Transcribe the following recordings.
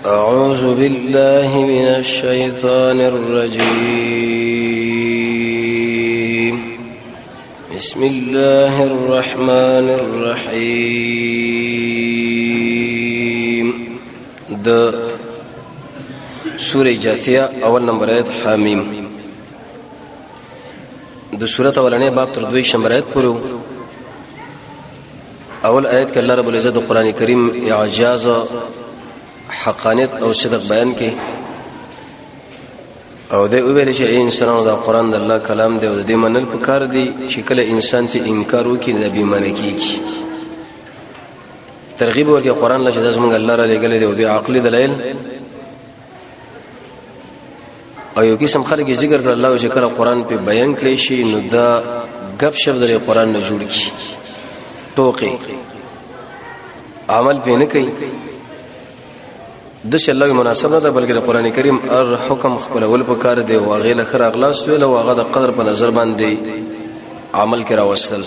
أعوذ بالله من الشيطان الرجيم بسم الله الرحمن الرحيم د سورة جاثیه اول نمبر آیت حامیم د سورة اولنې باب تر دوی شمبر آیت پورې. اول آیت کې الله رب العزت د قران کریم اعجاز، حقانیت او صدق بیان کړي او د ویل چې ای انسانانو، دا قران د الله کلام دی او د دې منل پکار دی چې کله انسان ته انکار وکړي د بې معنی کیږي. ترغیب ورکړي قران له چې د زمونږ الله را لګل دی او بیا عقلي دلایل او یو قسم خلک ذکر کړ الله چې کله قران په بیان کړي شي نو دا غب شپ درې قران نه جوړ کی ټوکې عمل پې نه کوي. د شي الله مناسب نه ده، بلکې د قران کریم هر حکم خپل ول په کار دی او هغه له خره اخلاص ویل او هغه د قدر په نظر باندې عمل کې راوستل.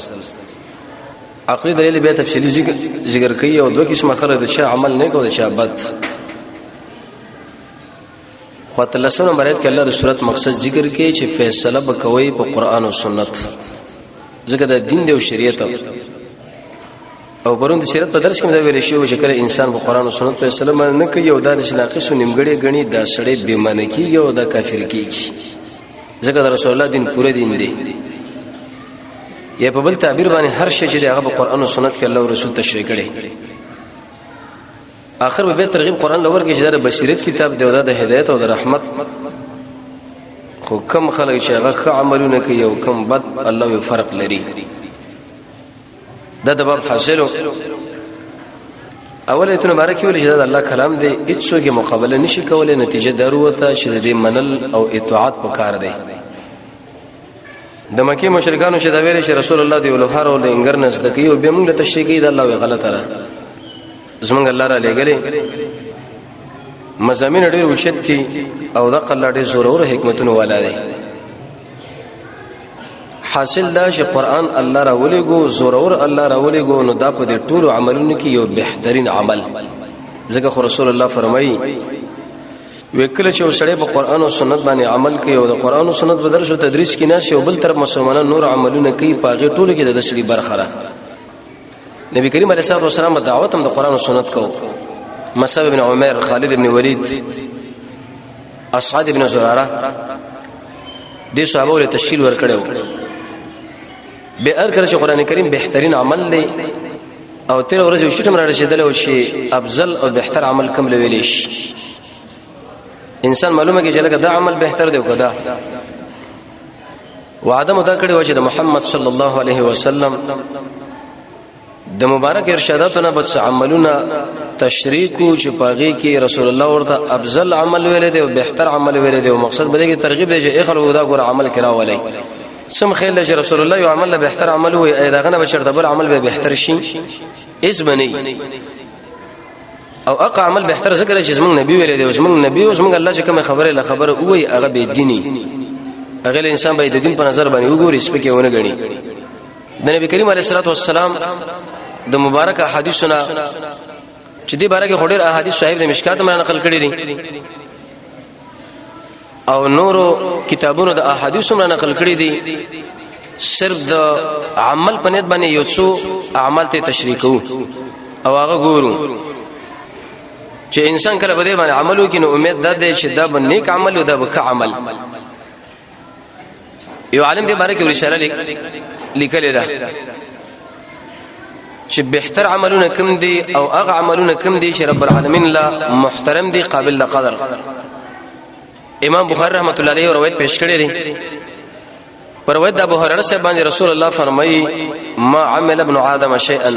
عقلي دلیل بیا تفصیلی ذکر کوي او دوه قسمه خره د چا عمل نه کو د چا بد. خو تلسم نمبر آیت کې الله د صورت مقصد ذکر کوي چې فیصله به کوي په قران او سنت، ځکه د دین دی او شریعت. او پرون د شریعت په درس کې دا ویل شو چې کله انسان په قران او سنت فیصله باندې نه کوي او دا د ناقص او نیمګړي غني، دا سړی بې معنی کیږي او دا کافر کیږي، ځکه د رسول الله دین پوره دین دی. یا په بل تعبیر باندې هر شی چې هغه په قران او سنت کې الله او رسول تشریح کړي. اخر به ترغیب قران لور کې چې د بصیرت کتاب دی او د هدایت او د رحمت، خو کم خلک چې هغه ښه عملونه کوي او کم بد، الله یو فرق لري. دا د باب حاصلو اول ایتونه مبارک ویل چې دا د الله کلام دی، هیڅ څوک مقابله نشي کولای. نتیجه دروته چې د دې منل او اطاعت پکار دی. د مکه مشرکانو چې دا ویل چې رسول الله دی ولوهار او لنګر نه زده کوي او به موږ له تشریح کوي، دا الله وی غلطه را زمونږ الله را لګلې مزامین ډیر اوچت دي او د الله ډیر زور او حکمتونو والا دی. حاصل دا چې قران الله را ولېګو، زور اور الله را ولېګو، نو دا په دې ټولو عملونو کې یو بهترین عمل، ځکه خو رسول الله فرمایي وکړه چې وسړی په قران او سنت باندې عمل کوي او د قران او سنت په درس او تدریس کې نه شي او بل طرف مسلمانان نور عملونه کوي، پاغه ټولو کې د دسړي برخه ده. نبی کریم علیه الصلاه والسلام دعوت هم د قران او سنت کو. مصعب ابن عمر، خالد ابن ولید، اسعد ابن زراره، دې صحابه له تشکیل ورکړو به ار کړه چې قران کریم بهترین عمل دی. او تیر ورځ یو شټم را رسیدل او چې افضل او بهتر عمل کوم لویل شي، انسان معلومه کې چې لکه دا عمل بهتر دی او کدا وعده مدا کړی و چې د محمد صلی الله علیه وسلم د مبارک ارشاداتو نه بچ عملونه تشریکو چې پاغي کې رسول الله ورته افضل عمل ویل دی او بهتر عمل ویل دی او مقصد به کې ترغیب دی چې اخر ودا ګور عمل کرا ولای سم خیل چې رسول الله یو عمل له بهتر عمل وي، ای داغه نه بشرته بل عمل به بهتر شي اس بني او اقا عمل بهتر ذکر چې زمونږ نبی ویل دی او زمونږ نبی او زمونږ الله چې کوم خبره له خبره وای هغه به دیني، هغه انسان به د دین په نظر باندې وګوري، سپکه ونه غني. د نبی کریم علیه الصلاه والسلام د مبارک احادیثونه چې دې باره کې خډیر احادیث صاحب د مشکات مر نقل کړی دي او نورو کتابونو د احادیث مر نقل کړی دي، صرف د عمل په نیت باندې یو څو اعمال ته تشریح کوو او هغه ګورو چې انسان کله په دې باندې عمل وکړي نو امید ده چې دا به نیک عمل او دا به ښه عمل. یو عالم دې باره کې رساله لیکلې ده چې بهتر عملونه کوم دي او هغه عملونه کوم دي چې رب العالمین لا محترم دي، قابل د قدر. امام بخاری رحمت الله علیه روایت پیش کړی دی. پر روایت د ابو هريره صاحب باندې رسول الله فرمایي: ما عمل ابن آدم شيئا،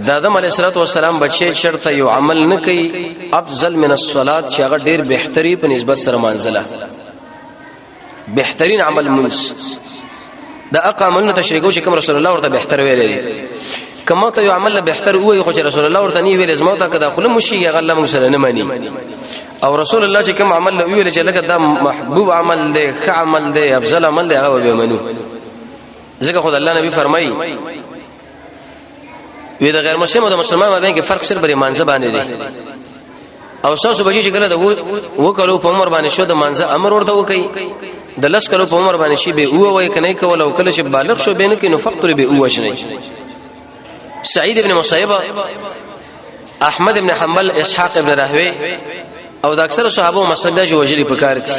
د آدم علیه السلام بچی چرته یو عمل نه کوي افضل من الصلاه، چې هغه ډیر بهتري په نسبت سره منزله بهترین عمل منس. دا اقا عملونه تشریح کو چې کوم رسول الله ورته بهتر ویل دي. کما ته یو عمل بهتر وای خو چې رسول الله ورته نه ویل، زما ته کدا خله مشي هغه الله موږ سره نه مانی. او رسول الله چې کوم عمل ویل چې لکه دا محبوب عمل دی، ښه عمل دی، افضل عمل دی، هغه به منو، ځکه خدای الله نبی فرمایي وی د غیر مسلم او د مسلمان مابین کې فرق صرف بری مانځه باندې دی. او تاسو بچی چې کله د وکړو په عمر باندې شو د منځه امر ورته وکي د لس کلو په عمر باندې شي به او وای کنه کول او کله چې بالغ شو به نه کې نو فقط به او وشني. سعید ابن مسیب، احمد ابن حنبل، اسحاق ابن راهوی او د اکثر صحابه مسلک دا چې وجلی پکار دي،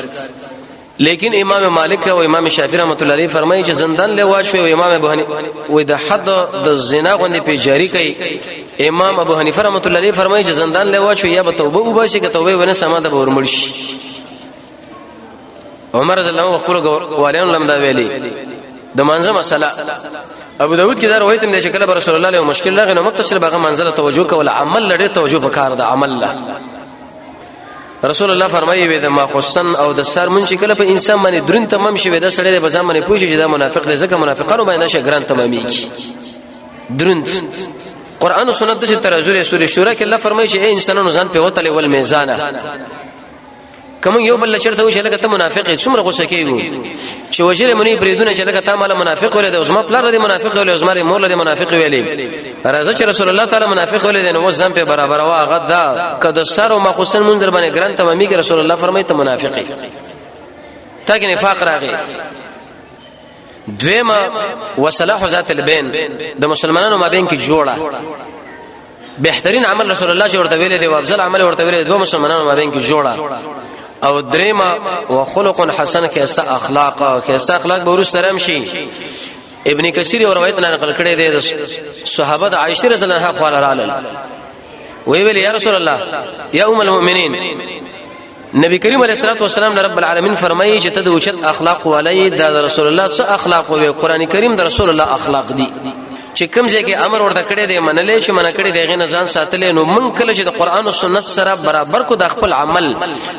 لیکن امام مالک او امام شافعی رحمۃ اللہ علیہ فرمایي چې زندان له واچوي، او امام ابو حنیفه وې د حد د زنا غوندې په جاری کوي. امام ابو حنیفه رحمۃ اللہ علیہ فرمایي چې زندان له واچوي، یا به توبه وباسي، که توبه ونه سما د ورمړ شي. عمر رضی الله عنه خپل والیانو لم دا ویلي. د منځه مسله ابو داود کې دا روایت دی چې کله رسول الله له مشکل راغی نو متصل بغه منزله توجه کوله. عمل لړې توجه پکار ده عمل له. رسول الله فرمایي وي د ما خصن او د سر مونږ چې کله په انسان باندې درون تمام شي، دا سړی د بزام باندې پوښي چې دا منافق دی، ځکه منافقانو باندې شي ګران تمامېږي درون. قران او سنت چې ترازو سورې شورا کې الله فرمایي چې اے انسانانو ځان په وتلې ول میزانه. کوم یو بل چرته و چې لکه ته منافق یې، څومره غوسه کیږي چې وجره منی بریدونه چې لکه تا مال منافق ولې د عثمان پلار دې منافق ولې، عثمان مور دې منافق ویلې. راځه چې رسول الله تعالی منافق ولې نو ځم په برابر وا غدا کده سر او مخصن مونږ در باندې ګران تمامي کې رسول الله فرمایي ته منافق یې، تا کې نفاق راغی. دویمه وصلاح ذات البین، د مسلمانانو مابین کې جوړه بهترین عمل رسول الله چې ورته ویلې دی او افضل عمل ورته ویلې، دوه مسلمانانو مابین کې جوړه. او دریمه وخلق حسن، کیسه اخلاق، کیسه اخلاق به ورسره سلام شي. ابن کثیر یو روایت نه نقل کړی دی، صحابه د عائشه رضی الله عنها خواله رالل، وی ویل یا رسول الله، یا ام المؤمنین، نبی کریم علیه الصلاه والسلام رب العالمین فرمایي چې ته د اوچت اخلاق ولای د رسول الله څخه اخلاق وي. قران کریم د رسول الله اخلاق دي چې کوم ځای کې امر ورته کړی دی منلې، چې منع کړی دی غي نه ځان ساتلې. نو من کله چې د قران او سنت سره برابر کو د خپل عمل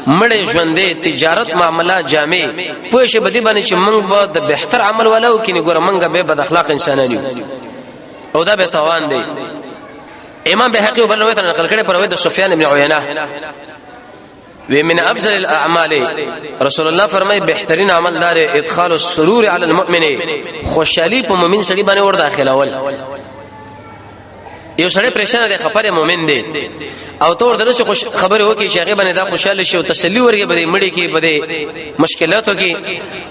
مړې ژوندې تجارت معاملې جامع پوه شي بدی باندې چې موږ به د بهتر عمل ولو کې نه ګور موږ به بد اخلاق انسانان یو او دا به توان دی. امام بهقي وبل روایت نقل کړي پر روایت د سفیان ابن عینه، وی من افضل الاعمال، رسول الله فرمای بهترین عمل دار ادخال السرور علی المؤمن، خوشحالي په مؤمن سړي باندې ور داخلول. یو سړی پریشان دی، خبره مؤمن دی او تور درسه خوش خبره وکي چې هغه باندې دا خوشاله شي او تسلی ورګي بده مړی کې بده مشکلاتو کې.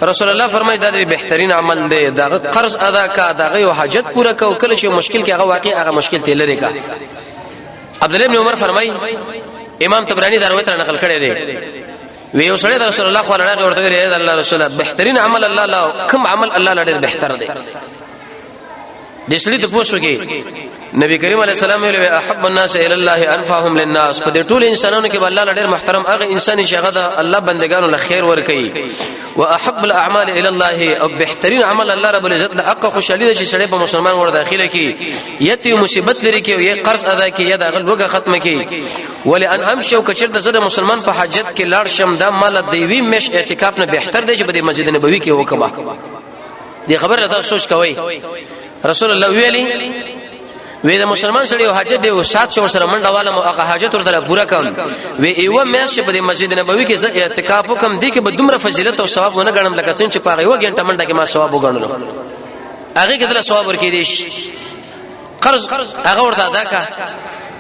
رسول الله فرمای دا ډېر بهترین عمل دی، دا قرض ادا کا، دا یو حاجت پوره کا، او کله چې مشکل کې هغه واقع هغه مشکل ته لري کا. عبد الله ابن عمر فرمای، امام طبرانی دا روایت نقل کړی دی، وی یو سړی د رسول الله خو راغی ورته ویل الله رسول الله بهترین عمل الله لا کوم عمل الله لا ډېر بهتر دی؟ د سړي ته پوښتنه کې نبی کریم علیه السلام ویل احب الناس الى الله انفعهم للناس، په دې ټول انسانانو کې الله ډېر محترم هغه انسان چې هغه د الله بندگانو له خیر ور کوي. واحب الاعمال الى الله، او بهترین عمل الله رب العزت له حق خوشالي چې سړی په مسلمان ور داخله کی یته مصیبت لري کې یې قرض ادا کی یا د غل وګه ختم کی. ولئن امشي، او کچر د زره مسلمان په حاجت کې لاړ شم، دا مال د وی مش اعتکاف نه بهتر دی چې په مسجد نبوي کې وکما. دې خبره تاسو سوچ کوئ. رسول الله ویلي وی د مسلمان سره یو حاجت دی او سات شو سره منډه والا مو هغه حاجت ورته پوره کوم، وی ایو میاشت په مسجد نبوي کې زه اعتکاف وکم، دی کې به دومره فضیلت او ثواب ونه غنم لکه څنګه چې په یو غنټه منډه کې ما ثواب وګڼلو. هغه کې دله ثواب ورکې دی، قرض هغه ورته ادا کا.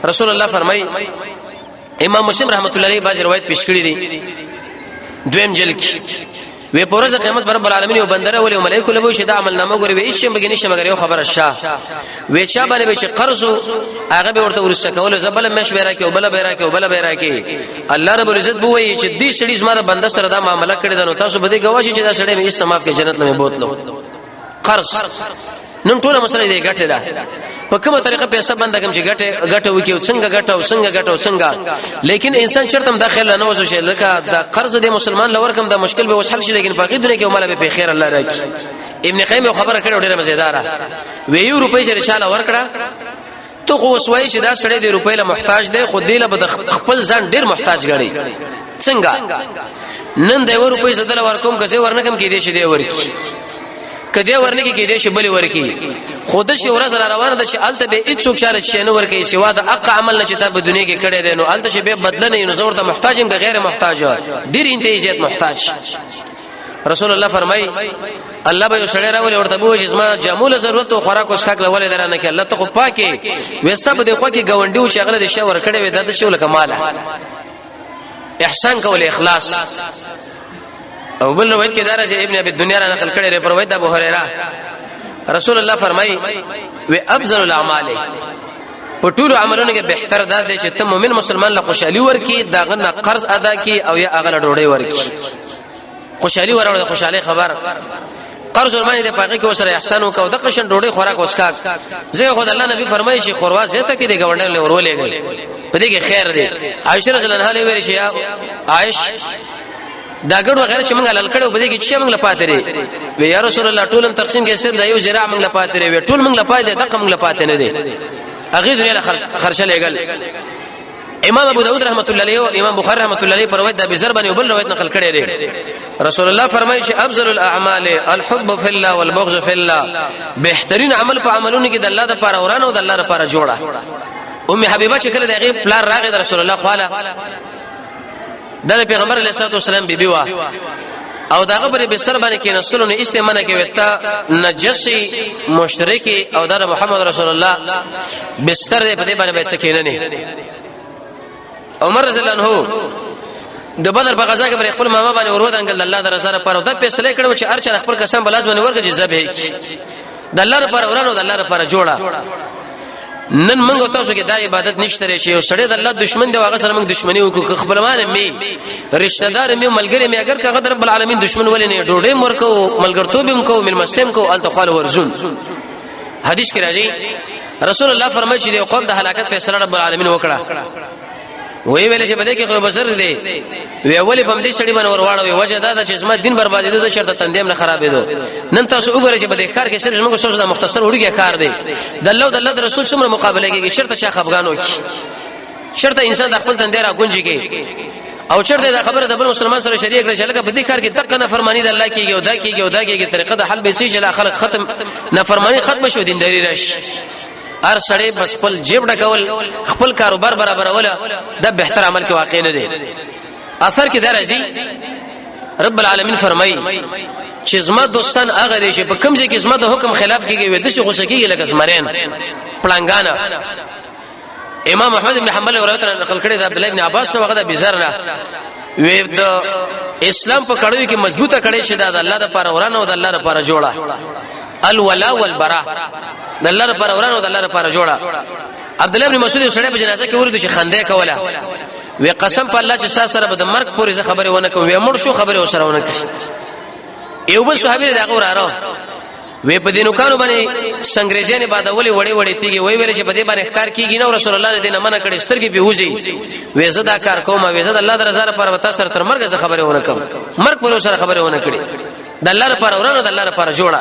رسول الله فرمای، امام مسلم رحمت الله علیه باز روایت پیش کړی دی دویم جلد کې، وی پرز قیامت رب العالمین یو بندره ولې ملائکه له شي د عمل نامه ګوري، وی هیڅ بګی نشي مګر یو خبره شاه، وی چا باندې به چې قرض هغه به ورته ورسته کول، زبل مش به راکې او بل به راکې او بل به راکې. الله رب العزت بو وی چې دې سړي زماره بنده سره دا معاملې کړې ده، نو تاسو به دې گواهی چې دا سړی مې استماف کې جنت لمه بوتلو. قرض نن ټوله مسله دې ګټه ده، په کومه طریقه پیسې بنده کوم چې ګټه ګټه وکي او څنګه ګټه او څنګه ګټه او څنګه، لیکن انسان چرته هم داخله نه وځي شي لکه دا قرض دې مسلمان لور کوم دا مشکل به وسحل شي، لیکن باقي دنیا کې مال به په خیر الله راکړي. ابن قیم یو خبره کړې ډیره مزیداره، وی یو روپۍ چې چاله ورکړه ته خو وسوي چې دا سړی د روپۍ له محتاج دی، خو دی له خپل ځان ډیر محتاج غړي. څنګه نن د یو روپۍ زدل ورکوم که زه ورنکم کې دې شي دی ورکی، کدی ورنکې کې دې شي بل ورکی، خود شي ورځ را روانه ده چې الته به هیڅ چاله چې نه ورکی سوا د اق عمل نه چې تا په دنیا کې کړی دی، نو الته چې به بدل نه نو زور ته محتاج هم غیر محتاج ډیر انتهایی زیات محتاج. رسول الله فرمای الله به یو سړی راولي ورته به چې زما جامو ضرورت او خوراک او څښاک لولې درانه کې الله ته خو پاکي وسه به د خو کې گاونډي او شغله د شاور کړي وي د شو لکه مال. احسان کول اخلاص. او بل روایت کې دا راځي، ابن ابي الدنيا را نقل کړی دی پر روایت ابو هريره، رسول الله فرمایي و افضل الاعمال، په ټولو عملونو کې بهتر دا دی چې ته مؤمن مسلمان له خوشحالي ورکی، دا غنه قرض ادا کی او یا اغله ډوډۍ ورکی. خوشحالي وراوړه، خوشحالي خبر قرض ورمانه د پاګه کې وسره احسان وکاو، د قشن ډوډۍ خوراک وسکاک. زه خو د الله نبی فرمایي چې خوروا زیاته کې د گاونډر له ورولېږي، په دې کې خیر دی. عائشه رضی الله عنها ویل چې عائش، دا ګډ وغیرہ چې موږ حلال کړو، په دې کې چې موږ لپاره لري؟ وی یا رسول الله، ټولم تقسیم کې صرف د یو ذراع موږ لپاره لري. وی ټول موږ لپاره دي، دغه موږ لپاره نه دي. هغه دنیا خرچه لګل. امام ابو داود رحمت الله علیه او امام بخاری رحمت الله علیه پر روایت د ابي ذر باندې بل روایت نقل کړی دی، رسول الله فرمایي چې افضل الاعمال الحب في الله والبغض في الله، بهترین عمل په عملونو کې د الله لپاره ورانه او د الله لپاره جوړه. ام حبیبه چې کله دغه پلار راغی د رسول الله خواله، د پیغمبر علیه الصلاه والسلام بیبي وا او داغه پر بستر باندې کې نسلو نه استعمال کې وتا نجسی مشرکی او د محمد رسول الله بستر دې په دې باندې به تکینه نه. عمر رضی الله عنه د بدر په غزا کې پر خپل ماما باندې ورو دنګل، د الله د رضا لپاره دا فیصله کړو چې ارچا خپل قسم بلاز باندې ورګه چې ذبح، د الله لپاره ورانو، د الله لپاره جوړه. نن موږ تاسو کې دا عبادت نشته چې یو سړی د الله دشمن دی، هغه سره موږ دشمنی وکړو، خپلوان می، رشتہ دار می، ملګری می، اگر کغه رب العالمین دشمن ولې نه، ډوډۍ مرکو، ملګرتوب هم کو، ملمستم کو، الته خال ورزون. حدیث کې راځي، رسول الله فرمایي چې د قوم د هلاکت فیصله رب العالمین وکړه. وی ویل چې بده کې خو بزرګ دی. وی اولی په دې سړي باندې ورواړو؟ وی وجه دا ده چې زما دین بربادې دوه چرته تندیم نه خرابې دو. نن تاسو وګورئ چې بده کار کې صرف موږ سوچ دا مختصر وړي کار دی، د الله د الله رسول څومره مقابله کیږي، چرته چا خفګانو کی، چرته انسان د خپل تندې را گونجي کې، او چرته دا خبره د بل مسلمان سره شریک کړي چې لکه په دې کار کې دقه نه فرمانی د الله کیږي او دا کیږي او دا کیږي، طریقه د حل به سي چې خلک ختم نه فرمانی ختم شو، دینداری راشي. هر سړی بس خپل جیب ډکول، خپل کاروبار برابرول، دا بهتر عمل کې واقع نه دی. اثر کې درځي، رب العالمین فرمایي چې زما دوستان هغه دي چې په کوم ځای کې زما د حکم خلاف کیږي، وې د شي غوسه کیږي لکه زمرین پلانګانا. امام احمد بن حنبل روایت نقل کړی د عبد الله بن عباس وغه د بزر نه، وې د اسلام په کړیو کې مضبوطه کړي چې دا د الله د پاره ورانه او د الله د پاره جوړه، الولا والبرا، د الله لپاره ورانه او د الله لپاره جوړه. عبد الله بن مسعود سره په جنازه کې ورته چې خنده کوله، وی قسم په الله چې تاسو سره به د مرګ پورې زه خبرې ونه کوم. وی مړ شو، خبرې وسره ونه کړي. یو بل صحابي دا غور اره، وی په دینو کانو باندې سنگریزانه بادولې وړې وړې تیږي، وی ویل چې په دې باندې ښکار کیږي نو رسول الله دې نه منع کړي، سترګې به وځي. وی زه دا کار کوم، وی زه د الله درزا لپاره وتا سره تر مرګ زه خبرې ونه کوم. مرګ پورې سره خبرې ونه کړي، د الله لپاره ورانه، د الله لپاره جوړه.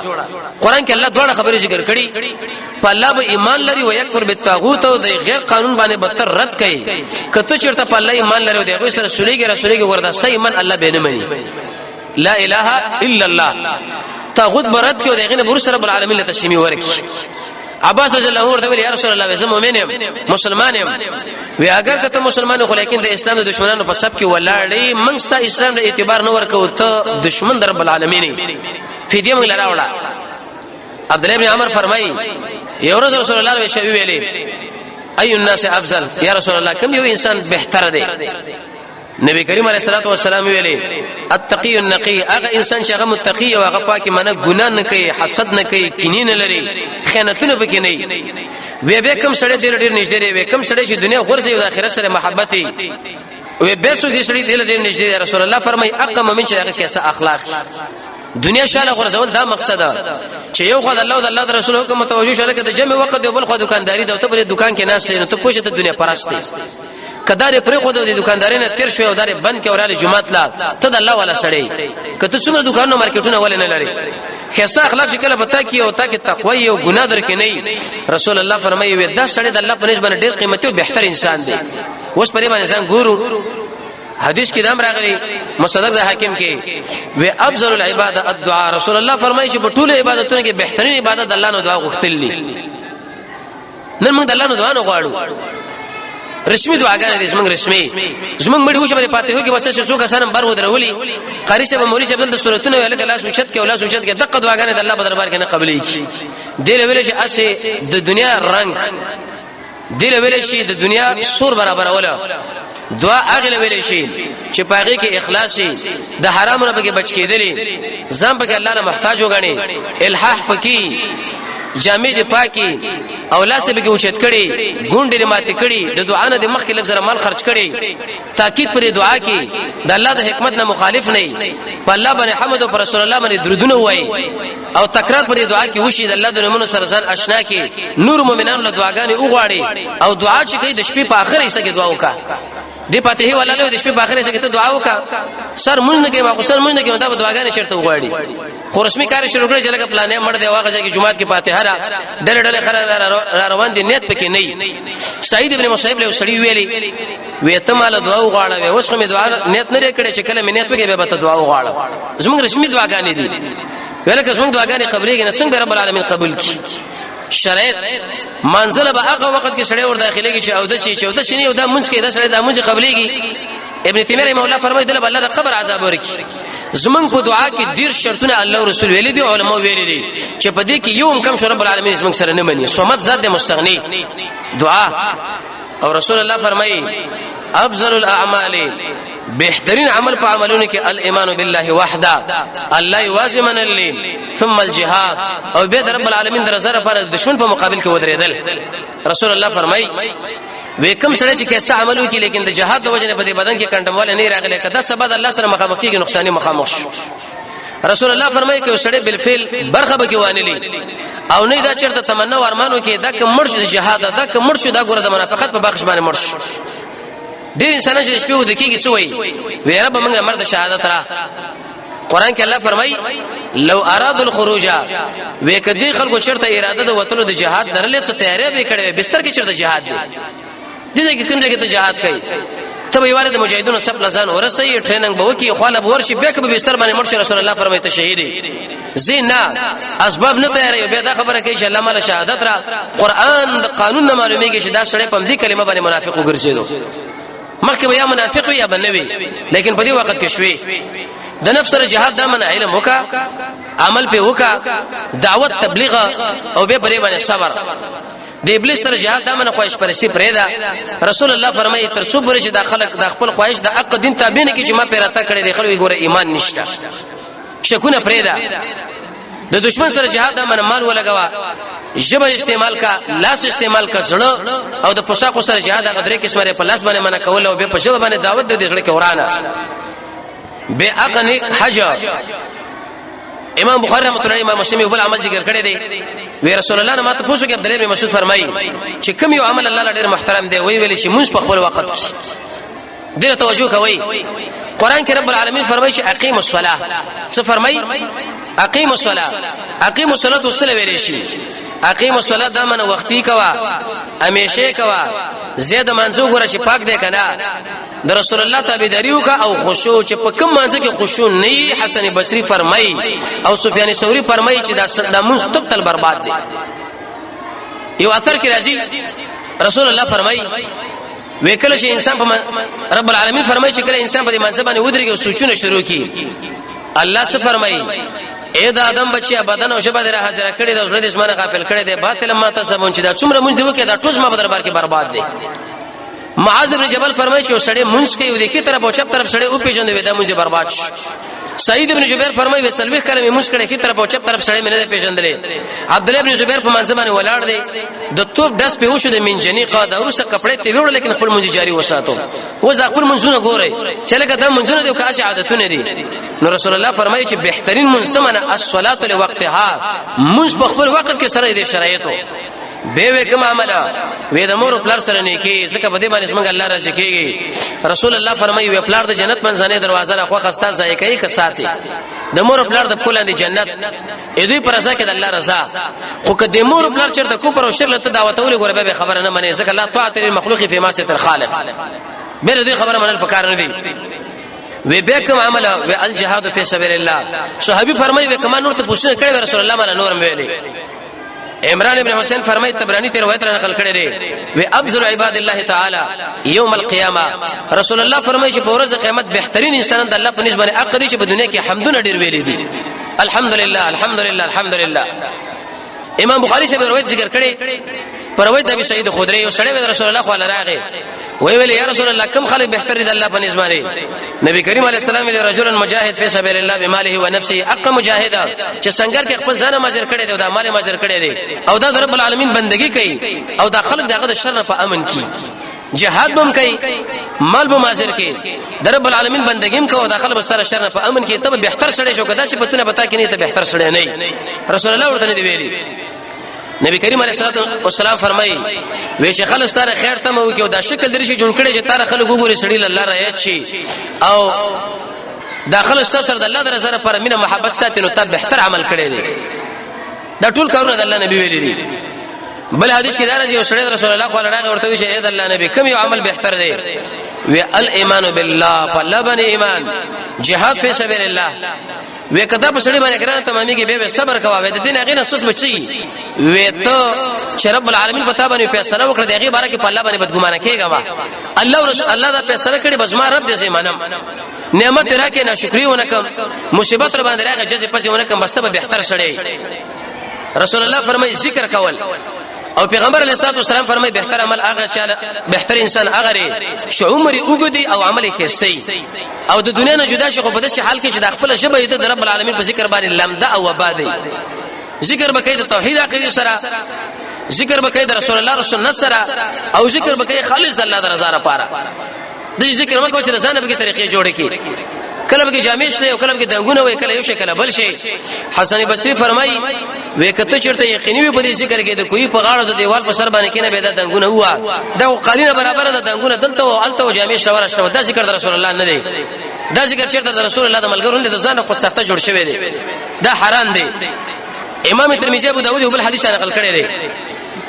قران کې الله دواړه خبرې ذکر کړي، په الله به ایمان لري او یکفر بالطاغوت، او د غیر قانون باندې بدتر رد کوي. کته چیرته په الله ایمان لري او د غیر سره سولېږي رسولېږي، ورته ایمان الله به نه مني. لا اله الا الله طاغوت برد کې او دغه نه ورسره رب العالمین له تسلیمي ورکي. عباس رضی الله عنه ورته ویل، یا رسول الله، زه مؤمن یم، مسلمان یم. وی اگر کته مسلمان خو لیکن د اسلام د دشمنانو په صف کې ولاړې، موږ ستا اسلام د اعتبار نه ورکو، ته دشمن در رب العالمین، فدیه موږ لراوړه. عبد الله بن عمر فرمایي، یو ورځ رسول الله وی چې ویلې اي الناس افضل، یا رسول الله، کوم یو انسان بهتر دی؟ نبی کریم علیه الصلاه والسلام ویلي، التقی النقی، هغه انسان چې هغه متقی او هغه پاکي، منه ګناه نه کوي، حسد نه کوي، کینې نه لري، خیانتونه پکې نه وي. به کم سړی ډیر ډیر نږدې دی؟ وی کم سړی چې دنیا غرزي او د آخرت سره محبت وي. وی به څو دې سړی ډیر ډیر نږدې دی؟ رسول الله فرمای، اقم مؤمن چې هغه کیسه اخلاق. دنیا شاله غرزول دا مقصد چې یو خو د الله او د الله رسول حکم متوجه شول کده جمع وخت، دی بل خو دکانداری دا ته پر دکان کې ناس نه ته پوښته دنیا پرسته کدار پر خو د دکانداري نه تیر شوی او دار بند کې وراله جمعات لا ته د الله والا سړی کته څومره دکانونو مارکیټونه ولې نه لري. خسته اخلاق چې کله پتا کی او تا کې تقوی او ګناه درکې نه، رسول الله فرمایي وي دا سړی د الله په نسبت باندې ډیر قیمتي او بهتر انسان دی. اوس پرې باندې ځان ګورو. حدیث کې دام راغلی مصدق د حاکم کې، وی افضل العباده الدعاء. رسول الله فرمایي چې په ټولو عبادتونو کې بهترین عبادت الله نو دعا غوښتل دي. نن موږ د الله نو دعا نه غواړو، رسمي دعاګانې دي زمونږ رسمي، زمونږ مړي وشه باندې فاتحه کې بس څو کسان بر ودرولي، قاری صاحب مولوی صاحب د سورتونه ویل کله سوچت کې ولا سوچت کې، دغه دعاګانې د الله په دربار کې نه قبلېږي. دی ویل چې اسه د دنیا رنگ، دی ویل شي د دنیا سور برابر ولا. دعا هغه ویل شي چې پاغه کې اخلاص شي، د حرامو نه پکې بچ کېدلی، ځان پکې الله نه محتاج وګڼي، الحاح پکې، جامې دې پاکي او لاس به کې اوچت کړي، ګونډې دې ماتې کړي، د دعا نه د مخ کې لږ زره مال خرج کړي، تاکید پر دعا کې د الله د حکمت نه مخالف نه، په الله باندې حمد او پر رسول الله باندې درودونه وایي او تکرار پر دعا کې وشي، د الله د نومونو سره ځان آشنا کې، نور مؤمنانو له دعاګانې وغواړي او دعا چې کوي د شپې په اخر حصہ کې دعا وکړه. دی پاتې ولا له د شپې په اخر حصہ کې ته دعا وکړه. سر مونږ نه کې، ما خو سر مونږ نه کې، دا دعاګانې چرته وغواړي؟ خو رسمي کار شروع کړی چې لکه فلانه مړ دی، واغه ځای کې جمعات کې فاتحه را ډله ډله خره را روان دي، نیت پکې نه. سعید ابن مسیب له سړي ویلي وی ته مال دعا وغواړه. وی اوس خو مې دعا نیت نه کړې، چې کله مې نیت وکړي به ته دعا وغواړه. زموږ رسمي دعاګانې دي. ویل که زموږ دعاګانې قبليږي نه، څنګه رب العالمین قبول کړي؟ شرایط منزله به هغه وخت کې سړی ور داخليږي چې او د شي، چې او د شي نه، او د منځ کې د سړی د منځ قبليږي. ابن تیمیه رحمه الله فرمایي دله الله قبر عذاب ورکی. زمونږ په دعا کې ډیر شرطونه الله رسول ویلي دي، علما ویلي دي چې په دې کې یو هم کم شو رب العالمین زمونږ سره نه مني. صمد ذات مستغنی دعا. او رسول الله فرمایي افضل الاعمال، بهترین عمل په عملونو کې الايمان بالله وحده، الله یوازې منل، ثم الجهاد، او به رب العالمین درزه لپاره دشمن په مقابل کې ودرېدل. رسول الله فرمایي وې کوم سره چې کیسه عمل وکړي لیکن د جهاد د وجه نه په دې بدن کې کندمواله نه راغلی، کدا سبا د الله سره مخامخ کیږي نقصانی مخامخ شو. رسول الله فرمایي چې سړی بالفعل برخه به کې وانه او نه دا چرته تمنا او ارمانو کې دا کوم مرش د جهاد، دا کوم مرش، دا ګوره د منافقت په بخش باندې مرش. ډیر انسانان چې شپې ود کېږي څه وایي؟ وی رب موږ مرد شهادت را. قران کې الله فرمایي لو اراد الخروج، وې کدی خلکو چرته اراده د وتلو د جهاد درلې، څه تیاری به کړې، بستر کې چرته جهاد دی، دې کې کوم ځای کې ته جهاد کوي؟ ته به یواره د مجاهدونو سب لزان ورسې، ټریننګ به وکي، خو له ورشي بیا به بستر باندې مرشي. رسول الله فرمایي ته شهید زینا اسباب نه تیارې، بیا دا خبره کوي چې الله مال شهادت را. قران د قانون نه معلومیږي چې دا سړی په دې کلمه باندې منافق وګرځیدو. مخکې به یا منافق وي یا بنوي، لیکن په دې وخت کې شوي د نفس سره جهاد دا من علم وکا، عمل په وکا، دعوت تبلیغ او به پرې باندې صبر. د ابلیس سره جهاد دا من خواهش پرسي پرې دا. رسول الله فرمایي تر څو پورې چې دا خلک د خپل خواهش د حق دین تابع نه کی چې ما پیراته کړې دي، خلک ګوره ایمان نشته، شکونه پرې دا. د دشمن سره جهاد دا من مال ولګوا، ژبه استعمال کا، لاس استعمال کا، زړه. او د فساق سره جهاد هغه درې قسمه په لاس باندې منع کول او به په ژبه باندې دعوت د زړه کې ورانه به اقنی حج. امام بخاری رحمت الله، امام مسلم یو بل عمل ذکر کړی دی. وی رسول الله نه ماته پوښتنه کې عبد الله بن مسعود فرمایي چې کوم یو عمل الله ډیر محترم دی؟ وی ویل چې مونږ په خپل وخت کې دغه توجه کوي. قران کې رب العالمین فرمایي چې اقیم الصلاه. څه فرمایي؟ اقیم الصلاه. اقیم الصلاه وسله ویل شي. اقیم الصلاه دا من وختي کوا، همیشه کوا، زید منځو ګره چې پاک دی کنه، د رسول الله تابعداري وکا او خشوع. چې په کوم مانځ کې خشوع نه، حسن بصري فرمایي او سفیان ثوری فرمایي چې دا د مونږ تب تل برباد دی. یو اثر کې راځي رسول الله فرمایي وکله چې انسان په رب العالمین فرمایي چې کله انسان په دې منځ باندې ودرېږي او سوچونه شروع کړي، الله څه فرمایي؟ اے د ادم بچیا، بدن او ژبه دې حاضر کړې ده، زړه دې زمانه غافل کړې ده، باطل ما تسبون، چې دا څومره مونږ دی وکړه دا ټول زما په دربار کې برباد دي. معاذ بن جبل فرمایي چې سړی مونږ کوي د کی طرف او چپ طرف سړی او پیژندې وي، دا مونږ برباد شو. سعید بن جبیر فرمایي چې څلوي کلمې مونږ کړي، کی طرف او چپ طرف سړی مې نه پیژندلې. عبد الله بن زبیر په منځ باندې ولاړ دی، د توپ داس په وشو د منجنیقه د ورسره کپڑے ته ویوړ، لیکن خپل مونږ جاری وساتو. اوس خپل مونږونه ګوري چې لکه دا مونږونه د کاسي عادتونه دي. نو رسول الله فرمایي چې بهترین مونږ سمنه الصلاه لوقتها، مونږ په خپل وخت کې سره دې شرایطو به وې کوم عمل؟ وې د مور پلار سره نیکی، ځکه په دې باندې څنګه الله راضي کیږي. رسول الله فرمایي وې پلار د جنت منځنۍ دروازه را خوخه ستا ځای کوي که ساتي. د مور پلار د کولان دی جنت اې دوی پر رضا کې د الله رضا. خو که د مور پلار چرته کو پر شر لته دعوت ولې ګوره به خبره نه مني، ځکه لا طاعت للمخلوق فی معصیت الخالق، به دوی خبره منل پکار نه دی. وی به کوم عمل؟ وی الجهاد فی سبیل الله. صحابي فرمایي وی کما نور ته پوښتنه کړې، رسول الله مال نورم ویلي. عمران ابن حسین فرمایي، تبرانی ته روایت را نقل کړی دی، وی افضل عباد الله تعالی یوم القیامه، رسول الله فرمایي چې په ورځ قیامت بهترین انسانان د الله په نسبت باندې عقدي چې په دنیا کې حمدونه ډیر ویلي دي، الحمدلله الحمدلله الحمدلله. امام بخاری صاحب روایت ذکر کړی. پر روایت ابي سعید خدری یو سړی رسول الله خو راغی وی ویل یا رسول الله کم خلک بهتر دي د الله په نزد باندې؟ نبی کریم علیه السلام ویل رجل مجاهد فی سبیل الله بماله ونفسه، اق مجاهد چې سنگر کې خپل ځان ماجر کړي دی او د مال ماجر کړي دی او دا رب العالمین بندگی کوي او دا خلک دغه د شر په امن کې جهاد بم کوي، مال به ماجر کې د رب العالمین بندگی هم کوي، دا خلک سره شر په امن کې، ته بهتر سړی شو. کدا چې پتونه پتا کې نه ته بهتر سړی نه. رسول الله ورته نه دی ویلي. نبی کریم علیه الصلاه والسلام فرمایي وی چې خلک ستاره خیر ته مو کې او دا شکل درې شي جوړ کړي چې تاره خلک وګوري، سړي الله رايت شي او داخله سره د الله درزره پر مینه محبت ساتي، نو ته بهتر عمل کړی دی. دا ټول کارونه د الله نبی ویلي دي. بل حدیث کې دا راځي، یو سړی رسول الله خو راغی، ورته وی چې اې د الله نبی، کوم یو عمل بهتر دی؟ وی الايمان بالله، فلبن ایمان، جهاد فی سبیل الله. وې کدا په سړي باندې ګران تمامېږي، به صبر کوه. وې د دین هغه نه سس بچي. وې ته چې رب العالمین په تا باندې فیصله وکړه، د هغه باره کې په الله باندې بدګمانه کېږه ما. الله رسول الله دا فیصله کړې، بس ما رب دې زه منم. نعمت راکې ناشکری ونکم، مصیبت را باندې راغی جزې پسې ونکم، بس ته به بهتر سړی. رسول الله فرمایي ذکر کول، او پیغمبر علیه الصلاه والسلام فرمایي بهتر عمل هغه چاله، بهتر انسان هغه لري چې عمر اوږدي او عمل یې ښایسته او د دنیا نه جدا شي، خو په داسې حال کې چې د خپل ژبه د رب العالمین په ذکر باندې لمده او وبا دی. ذکر به کوي د توحید عقیده سره، ذکر به کوي د رسول الله سنت سره، او ذکر به کوي خالص د الله د رضا لپاره. د ذکر مکو چې رضا نه به طریقې جوړې کی، کله به جامع شته او کله به دنګونه وي، کله یو شکل بل شي. حسن بصری فرمای وې کته چیرته یقیني وي په دې ذکر کې د کوی په غاړه د دیوال په سر باندې کینه به د دنګونه هوا، دا قالینه برابر د دنګونه دلته او الته جامع شته ورشته. دا ذکر د رسول الله نه دی. دا ذکر چیرته د رسول الله د ملګرو نه د ځان خود سخته جوړ شوی دی، دا حرام دی. امام ترمذی، ابو داود یو بل حدیث نقل کړی دی.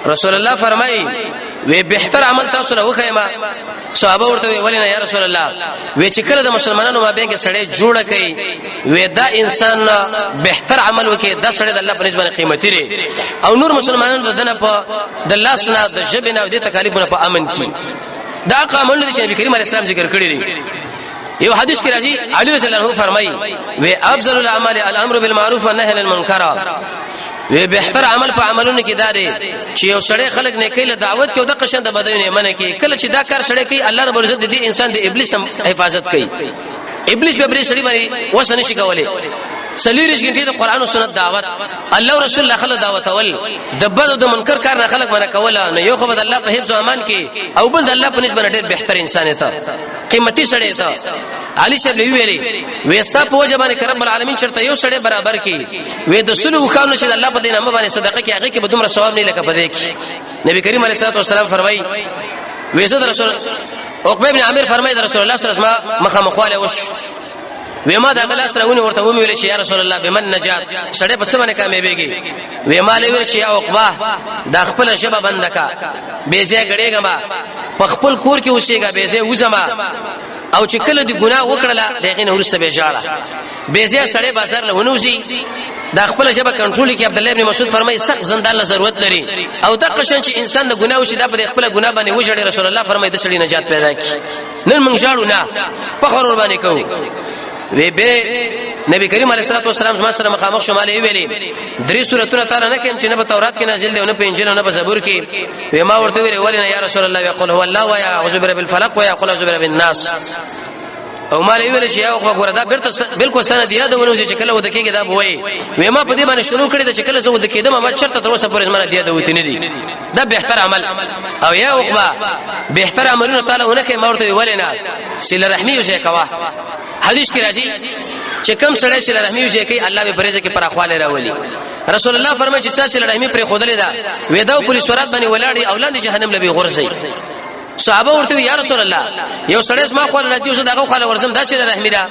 رسول الله فرمایي وی بهتر عمل تاسو له وخیمه. صحابه ورته وی ولنه یا رسول الله؟ وی چې کله د مسلمانانو مابین کې سړی جوړ کړي، وی دا انسان بهتر عمل وکړي، دا سړی د الله په نسبت باندې قیمتي دی او نور مسلمانانو د دنه په د لاس نه د ژبې نه د تکالیفونو په امن کې. دا عمل دي چې نبی کریم علیه السلام ذکر کړی دی. یو حدیث کې راځي، علی رضی الله عنه فرمایي وی افضل الاعمال الامر بالمعروف والنهي عن المنکر. وی بهتر عمل په عملونو کې دا دی چې یو سړی خلک نه کوي له دعوت کې او د قشن د بدیو نه منع کوي. کله چې دا کار سړی کوي، الله رب العزت د دې انسان د ابلیس حفاظت کوي. ابلیس به بری سړی باندې وسه نشي کولای. سلیریش غنټه د قران او سنت دعوت، الله او رسول الله خلک دعوت ول، د بد او د منکر کار نه خلک منع کوله، نو یو خو د الله په حفظ او امان کې او بل د الله په نسبت ډېر بهتر انسان ته قیمتي سړی ته. علي صاحب ویلي وستا په وجه باندې رب العالمین چرته یو سړی برابر کی، وې د سلو وکانو چې الله په دې نامه باندې صدقه کې هغه کې به دومره ثواب نه لکه پدې کې. نبی کریم علیه الصلاه والسلام فرمایي وې زه رسول عقبه ابن عامر فرمایي رسول الله صلی الله علیه وسلم مخه مخواله وش. وې ما دا غلاس راونی ورته ومې ویل چې یا رسول الله، بمن نجات؟ سړی په څه باندې کامیابېږي؟ وې ما له ویل چې یا عقبه، دا خپل ژبه بند کا، بې ځای ګړېږه ما، په خپل کور کې اوسېږه، بې ځای وزما، او چې کله دی ګناه وکړله دغه نه ورسته به ژاړه، بې ځای سړی بازار له ونوزي، دا خپل ژبه کنټرول کی. عبد الله ابن مسعود فرمایي سخت زندان له ضرورت لري او د قشن چې انسان نه ګناه وشي، دا په خپل ګناه باندې وژړي. رسول الله فرمایي د سړي نجات پیدا کی. نن موږ ژاړو نه، په خور باندې کوو. وی به نبی کریم علیه الصلاه والسلام زما سره مخامخ شماله ویلي درې سورتونه تعالی نه کوم چې نه په تورات کې نازل دی او نه په انجیل او نه په زبور کې. وی ما ورته ویل ولې نه یا رسول الله؟ یقول هو الله و یا اعوذ برب الفلق و یا قل اعوذ برب الناس. او ما ویل چې یو خو ګوره دا بیرته بالکل ستنه دی یادونه چې کله ود کېږي دا بوي. وی ما په دې باندې شروع کړی چې کله زه ود کېدم، ما چرته تر اوسه پورې زمانه دی یاد وتی نه دي. دا بهتر عمل او یا عقبه بهتر عملونه تعالی ونکه. ما ورته ویل نه، سله رحمی یو ځای کوا. حدیث کې راځي چې کم سړی سله رحمی یو ځای کوي، الله به پرېزه کې پراخواله راولي. رسول الله فرمایي چې څه سله رحمی پر خودلې ده، وېداو پولیس ورات باندې ولاړی او لاندې جهنم لبي غورځي. صحابه ورته یا رسول الله، یو سړی ما خو راځي، زه دغه خو ورزم، دا سله رحمی ده؟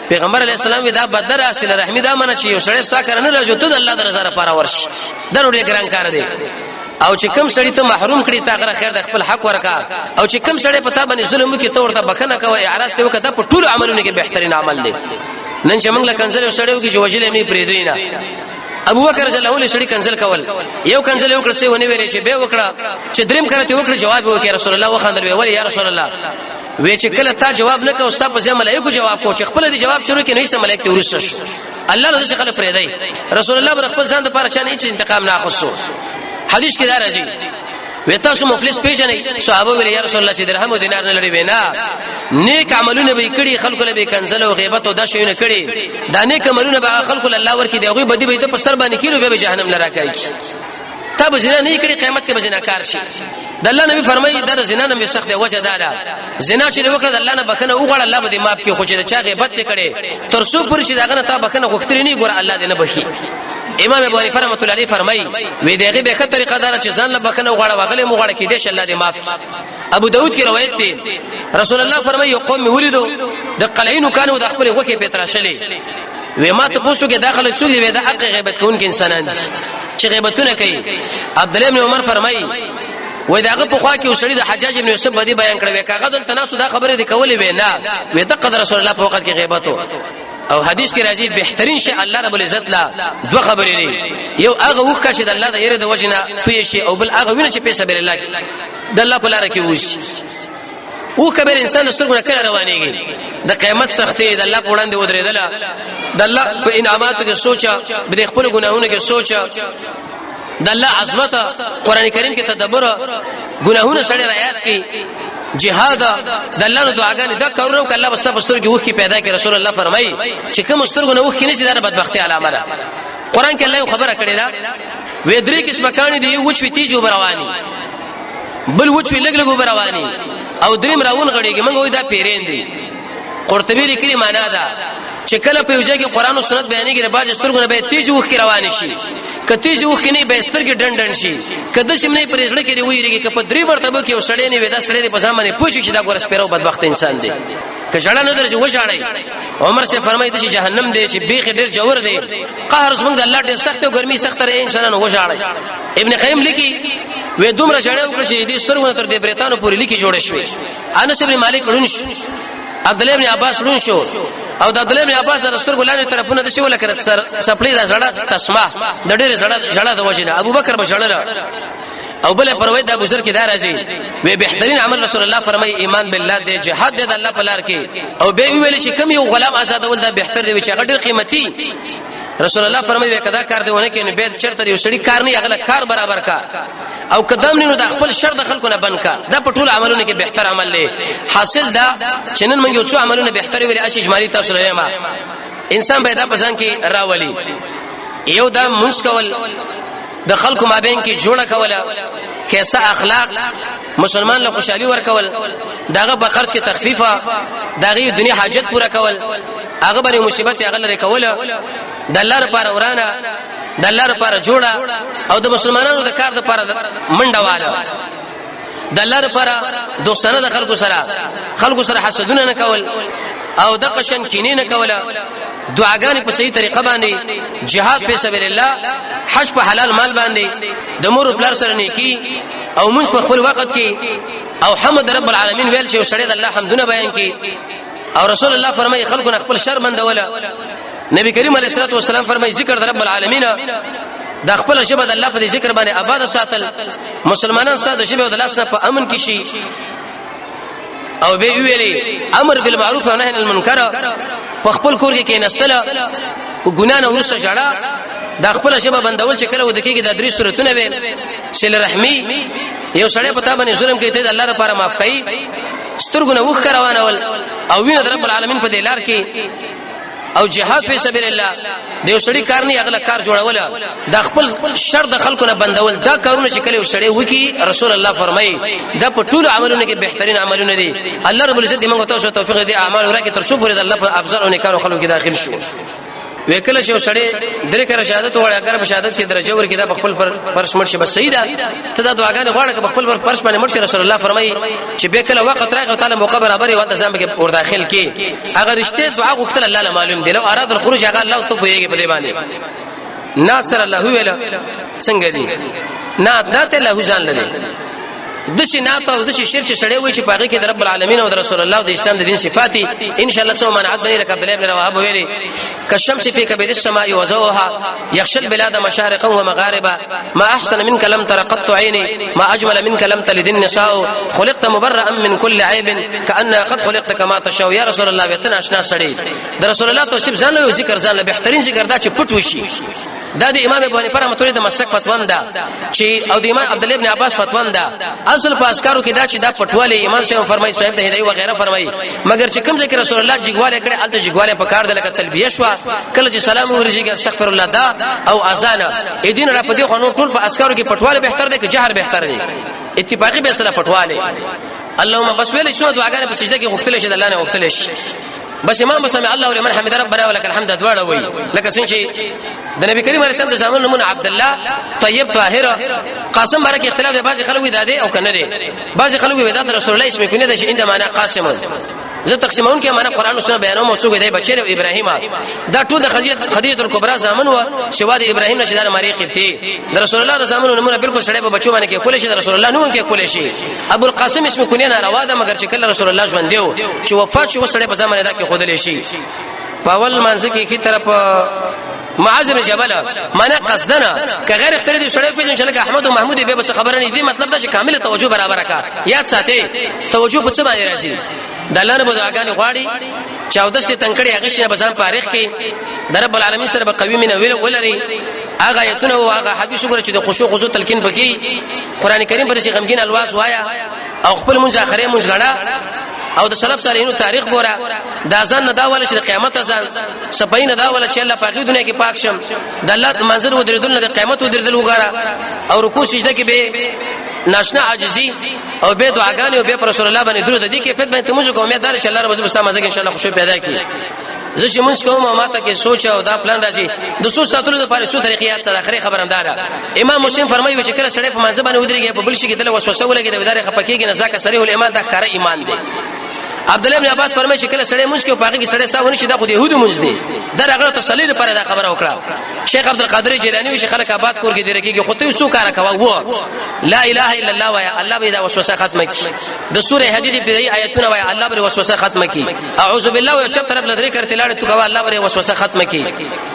پیغمبر علی السلام دا بدر سله رحمی دا منه چې یو سړی ستا کار نه راځي، ته د الله د رضا لپاره ورش. دا ډېر ګران کار دی. او چې کم سړی ته محروم کړي، تا غره خیر د خپل حق ورکا، او چې کم سړی په تا باندې ظلم وکړي، ته ورته بخنه کوي، اعراض ته وکړه، دا په ټولو عملونو کې بهترین عمل دی. نن چې موږ له کنزل یو سړی وکړي چې وجلې نه پرې دی نه. ابو بکر رضی الله عنه سړي کنزل کول، یو کنزل یو کړ چې ونی ویلې چې به وکړه، چې دریم کرته وکړه، جواب وکړ. رسول الله وخندل، وی ولی یا رسول الله؟ وی چې کله تا جواب نه کو، ستا په ځای ملائکه جواب کو، چې خپل دی جواب شروع کړي، نه سم ملائکه ورسره شو. الله له دې خلک پرې دی. رسول الله بر خپل ځان د پاره چا نه هیڅ انتقام نه اخستو. حدیث کې دا راځي. وی تاسو مفلس پیژنئ؟ صحابه ویل یا رسول الله چې درهم او دینار نه لري. وینا نیک عملونه به کړي، خلکو له به کنزل او غیبت او دا شیونه کړي، دا نیک عملونه به خلکو له الله ورکي، دی غوي بدی به په سر باندې کیلو به جهنم لرا کوي. تا به زنا نه کړي، قیامت کې به زناکار شي. د الله نبی فرمایي دا زنا نه سخت وجه دا ده، زنا چې وکړه د الله نه بخنه وغواړه، الله به دې معاف کړي، خو چې چا غیبت کړي تر څو پورې چې داغه نه تا بخنه غوښتلې نه، ګور الله دې نه بخي. امام ابو حنیفه رحمۃ اللہ علیہ فرمایي وی دغه به ښه طریقه دار چې ځان له بخنه وغواړه، وغلې مو غواړه، کې دې چې الله دې معاف کړي. ابو داود کې روایت دی، رسول الله فرمایي یو قوم ولیدو د قلعینو کانو د خپل غوکه پیتراشلې. وی ما ته پوښتنه کې داخله څوک دی؟ دا حق غیبت کوونکي انسانان دي چې غیبتونه کوي. عبد الله بن عمر فرمایي وای داغه په خوا کې وسړي د حجاج ابن یوسف بدی بیان کړی، وای کاغه دل تناسو دا خبره دی کولې، وای نه، وای د قدر رسول الله په وخت کې غیبت. او حدیث کې راځي بهترین شی الله رب العزت لا دوه خبرې دي، یو هغه وخت چې د الله د یری د وجنه توی شي، او بل هغه وینه چې په سبیل الله د الله په لار کې وشي. او کبر انسان سترګو نه کله روانيږي، د قیامت سختي، د الله په وړاندې ودرېدله، د الله په انعاماتو کې سوچا، د خپل ګناهونو کې سوچا، د الله عظمت، قران کریم کې تدبر، ګناهونه سړی رايات کی، جهاد، د الله نو دعاګانې، دا کارونه وکړه، الله بس په سترګو وښکي پیدا کړي. رسول الله فرمایي چې کوم سترګو نه وښکي نشي دا بدبختی علامه ده. قران کې الله یو خبره کړې ده، وې درې قسمه کانی دی، وچ وی تیج وبرواني، بل وچ وی لګ لګ وبرواني، او دریم راون غړيږي. موږ وای دا پیرین دي. قرطبي لیکلي معنا ده چې کله په یو ځای کې قران او سنت بیانېږي، د باج سترګو نه به تیز وښکې روان شي، که تیز وښکې نه به سترګې ډن ډن شي، که د سیم نه پرې زړه کې دی ویریږي. که په درې مرتبه کې یو سړی نه وي، دا سړی په ځان باندې پوه شي چې دا ګور سپیرو بدبخت انسان دی. که ژړا نه درځي وژاړي. عمر سے فرمایي چې جهنم دی چې بیخ ډیر جوور دی، قهر زمونږ د الله ډیر سخت او ګرمي سخت لري، انسانانو وژاړي. ابن قیم لیکي وې دومره ژړا وکړه چې دې سترګو تر دې بریتانو پورې لیکي جوړ شوې. انس ابن مالک ړون شو، عبد الله ابن عباس ړون شو، او د عبد الله ابن عباس د سترګو لاندې طرفونه د شو لکه سر سپلې د زړه تسمه د ډېر زړه ژړا د وجنه. ابو بکر به ژړل. او بل پروي د ابو ذر کې دا راځي وی بهترین عمل رسول الله فرمای ایمان بالله دی، جهاد دی د الله په لار کې، او به ویل چې کم یو غلام آزادول دا بهتر دی چې هغه ډېر قیمتي. رسول الله فرمایي وی کدا کار دی ونه کې نو به چرته یو سړي کار نه هغه کار برابر کا، او قدم نه د خپل شر د خلکو نه بند کا، دا په ټول عملونو کې بهتر عمل دی. حاصل دا چې نن موږ یو څو عملونه بهتر ویل اش اجمالی تاسو لوي ما انسان به دا پسند کې راولي. یو دا موږ کول د خلکو مابین کې جوړه کوله، کیسه اخلاق، مسلمان له خوشحالي ورکول، داغه په خرج کې تخفیفه، داغه دنیا حاجت پوره کول، هغه باندې مصیبت هغه لري کول، د الله لپاره ورانه، د الله لپاره جوړه، او د مسلمانانو د کار لپاره منډه واله، د الله لپاره دوستانه، د خلکو سره خلکو سره حسدونه نه کول او د قشن کینې نه کوله، دعاګانې په صحیح طریقه باندې، جهاد فی سبیل الله، حج په حلال مال باندې، د مور او پلار سره نیکی، او موږ په خپل وخت کې، او حمد رب العالمین ویل چې سړی د الله حمدونه بیان کړي. او رسول الله فرمایي خلکو نه خپل شر بندوله. نبی کریم علیه الصلاه والسلام فرمایي ذکر د رب العالمین، د خپل ژبه د الله په ذکر باندې آباد ساتل، مسلمانان ساده ژبه او د لاس په امن کې شي. او به ویلي امر بالمعروف او نهي عن المنکر، په خپل کور کې کېنستل، په ګنا نه ورسره جړه، د خپل ژبه بندول چې کله ود کېږي. د درې صورتونه به سل رحمی، یو سړی په تا باندې ظلم کوي ته د الله لپاره معاف کوي، سترګو نه وښکه روانول او وینه د رب العالمین په دې لار کې، او جهاد فی سبیل الله، د یو سړي کار نه اغله کار جوړول، د خپل شر د خلکو نه بندول، دا کارونه چې کله یو سړی وکي، رسول الله فرمایي دا په ټولو عملونو کې بهترین عملونه دي. الله رب العزت موږ تاسو توفیق دې اعمال ورکړي تر څو پورې د الله په افضل او نیکانو خلکو کې داخل شو. وکله چې سړی درې کړه شهادت وغواړي، اگر په شهادت کې درجه ورکړي، دا په خپل فرش مړ شي، بس صحیح ده. ته دا دعاګانې غواړه که په خپل فرش باندې مړ شي. رسول الله فرمایي چې به کله وخت راغی او تعالی موقع برابر وي ته ځان به ور داخل کې. هغه رشته دعا غوښتل الله له معلوم دی، لو اراد الخروج هغه الله ته پوهیږي په دې باندې. ناصر الله ویل څنګه دي؟ نه دا ته له ځان لري. د شي نعت او د شي شعر چې سړی وي چې پاغي کې د رب العالمین او د رسول الله او د اسلام د دین صفاتي، ان شاء الله څو منعت بني، لکه عبد الله بن رواحه ویلي: كالشمس في كبد السماء وزوها، يخشى البلاد مشارقا ومغاربا، ما احسن منك لم تر قط عيني، ما اجمل منك لم تلد النساء، خلقت مبرأ من كل عيب، كأن قد خلقت كما تشاء. يا رسول الله، وتن اشنا سړی د رسول الله توصیف ځان له ذکر ځان له بهترین ذکر دا چې پټ وشي. دا د امام ابو حنیفه رحمۃ الله د مسلک فتوا ده چې، او د امام عبد الله ابن عباس فتوا ده. اصل په اسکارو کې دا چې دا پټواله، امام صاحب فرمایي، صاحب د هدايه وغیرہ فرمایي، مګر چې کوم ذکر رسول الله جګواله کړي، الته جګواله په کار ده، لکه تلبیه شو، کله چې سلام ورځيږي، استغفر الله دا او اذان دین را پدې. خو نو ټول په اسکارو کې پټواله بهتر ده که جهر بهتر دی؟ اتفاقی به سره پټواله. اللهم بس ویل شو، دعاګانې په سجده کې غوښتل شي، د الله نه غوښتل شي. بس امام سمع الله لمن حمد ربنا ولك الحمد دواړه وای، لکه څنګه چې د نبی کریم علیه السلام د زامن نمونه عبد الله، طیب، طاهر، قاسم بارک اختلاف دی. بعضی خلک دا دی او کنه دی، بعضی خلک وی دا رسول الله اسم کنه ده چې انده معنا قاسم. زه تقسیمون کې معنا قران او سنت بیانوم او څوک دی بچی او ابراهیم، دا ټول د خدیجه الکبرى زامن و، سوا د ابراهیم نشه د ماری قبطی. د رسول الله زامن نمونه بالکل سړی په بچو باندې کې کول شي، د رسول الله نوم کې کول شي. ابو القاسم اسم کنیه نه روا ده، مګر چې کله رسول الله ژوند دیو، چې وفات شو، سړی په زمانه دا کې خودل شي. په اول منځ کې خي طرف معاذ بن جبل معنا قصدنا که غیر اختیاري دي سړی پیژن چې لکه احمد او محمود به څه خبره نه دي. مطلب دا چې کامل توجه برابر کا. یاد ساتي، توجه په څه باندې راځي؟ د الله نه دعاګانې غواړي چې او دسته تنکړي هغه شي بزان پارخ کې د رب العالمین سره به قوي مینه ویل ولري. هغه آیتونه او هغه حدیث وګوره چې د خشوع خضوع تلقین پکې. قران کریم پر شي غمگین الواز وایا او خپل مونږ اخره مونږ غړا او د سلف صالحینو تاریخ ګوره. د اذان نه دا ول چې د قیامت اذان سپین دا ول چې الله پاک دنیا کې پاک شم، د الله منظر ودرېدل نه د قیامت ودرېدل وګوره، او رکوع سجده کې به ناشنا عاجزي او به دعاګانې او به پر رسول الله باندې درود دي کې په باندې موږ کومه دار چې الله رب عزت سم ځکه ان شاء الله خوشو پیدا کړي. زه چې مونږ کوم ما ته کې سوچ او دا پلان راځي. د سوچ ساتلو لپاره څو طریقې یاد سره اخري خبرم دار. امام مسلم فرمایي چې کله سړی په منځ باندې ودرېږي، په بل شي کې دله وسوسه ولګي، د ودارې خپکیږي نه، ځکه صریح الایمان دا ښکاره ایمان دی. عبد الله بن عباس فرمایي چې کله سړی مونږ کې په هغه کې سړی ساونه شي، دا خو د يهودو مونږ دی. دا راغله تسلی لپاره دا خبره وکړه. شیخ عبد القادر جیلانی وی چې خلک آباد کور کې دی رکیږي، خو ته څو کار کوه وو: لا اله الا الله وایا، الله به دا وسوسه ختمه کړي. د سوره حدید ابتدایي آیتونه وایا، الله به وسوسه ختمه کړي. اعوذ بالله و چپ طرف لدرې کرتے لاړ تو کوه، الله به وسوسه ختمه کړي.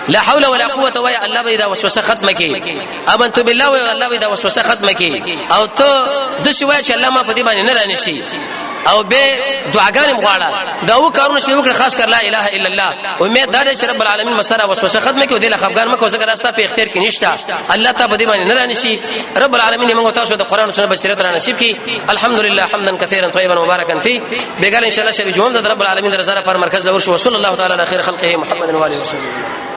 لا حول ولا قوت وایا، الله به دا وسوسه ختمه کړي. امنت بالله وایا، الله به دا وسوسه ختمه کړي. او ته د شی وای چې الله ما په دې باندې نه رانشي، او به دعاګانې غواړه. دا و کارونه چې وکړه، خاص کر لا اله الا الله، امید دا چې رب العالمین مسره وسوسه ختمه کړي. دله خفګان مکو، ځکه راسته په اختیار کې نشته، الله تعالی دې باندې نه رانشي. رب العالمین موږ تاسو د قران او سنت بصیرت را نصیب کړي. الحمدلله حمدا كثيرا طيبا مباركا فيه. بګال ان شاء الله شبي جوند رب العالمین رضا پر مرکز لور شو. صلی الله تعالی علی خیر خلقه محمد و علیه وسلم.